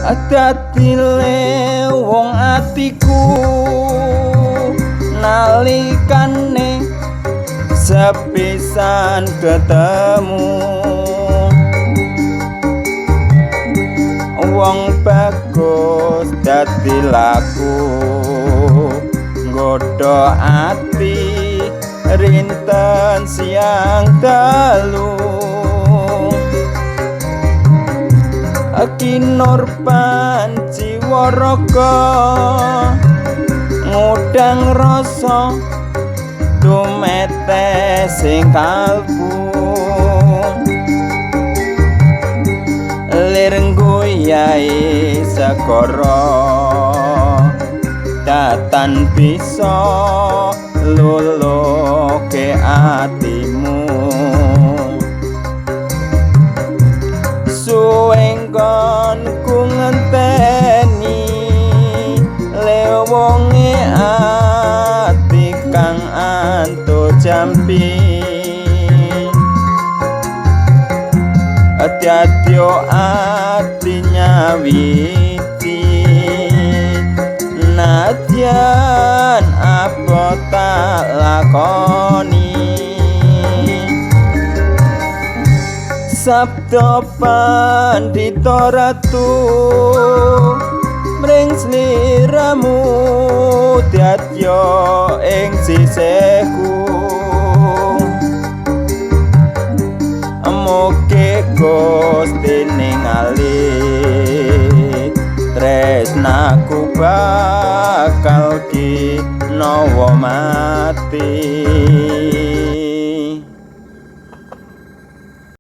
Dadi wong atiku nalikane sepisan ketemu. Wong bagus dadi laku nggodha ati rinten siang dalu. Kinorban jiwa raga ngudang rasa tumete sing kalbu. Lir ngguyai segara datan bisa luluhke atimu. Suwenggon ku ngenteni lewonge ati kang antuk jampi. Dadi ati nyawiji nadyan apa tak lakoni. Sabda Pandita Ratu mring sliramu dadya ing sisihku. Mugi Gusti ningali tresnaku bakal kinawa mati.